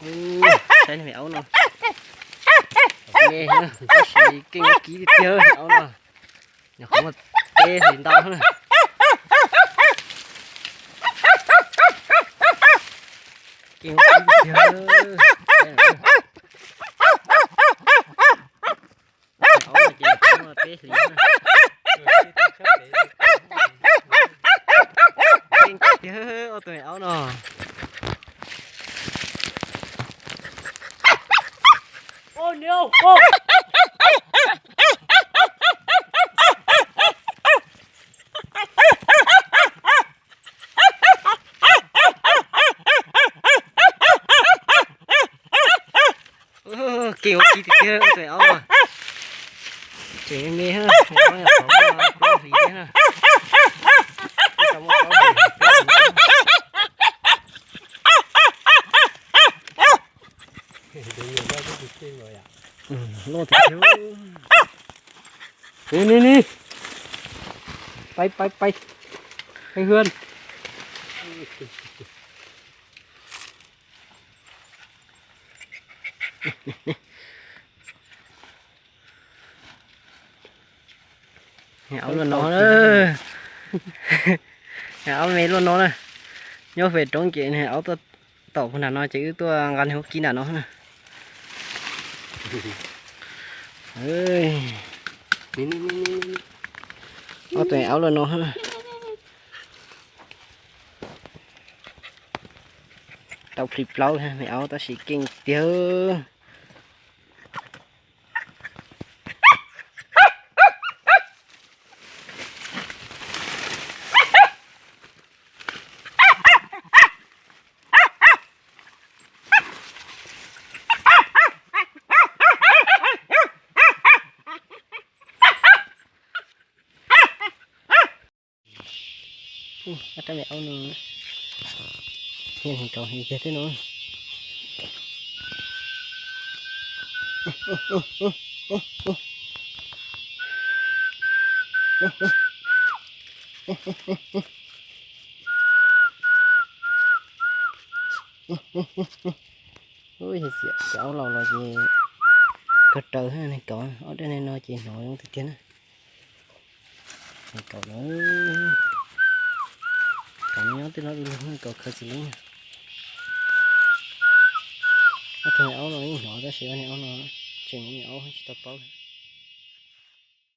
Saib me aub no, me tab sis keej kib tiag tiag me aub no, nyuam qhuav muaj peb hlis ntau na. Keej kib tiag. Aub no ces nyuam qhuav muaj peb hlis na. Keej kib tiag ob tug me aub no. Keej ua kib tiag tiag tus aub no. Tseem me me, plaub hlis thiab na. Ib tau muaj plaub hlis. Loj tiag tiag. Ni ni ni. Pais pais pais. Pais hwm. Aub luaj no na. Aub me luaj no na. Nyob pem roob ces aub tuaj tom puag nram no ces wb tuaj nqa nws ua kib nram no na. Ob tug aub luaj no. Tau plhis plaub me aub tab sis keej tiag. Ub, rab me aub no, nyiam heev kauv heev tiag thiab no. Ub, yog xiam aub laus los ces kawg raws neeg kauv, ob dej neeg no ces hnov zoo tiag tiag na. Neeg kauv lawm, kauv nyob tej no du lug, kauv khaws txiv lub. Ob tug me aub no yeej hnov tab sis ob niag aub no tseem ua niag aub tsis tau paub.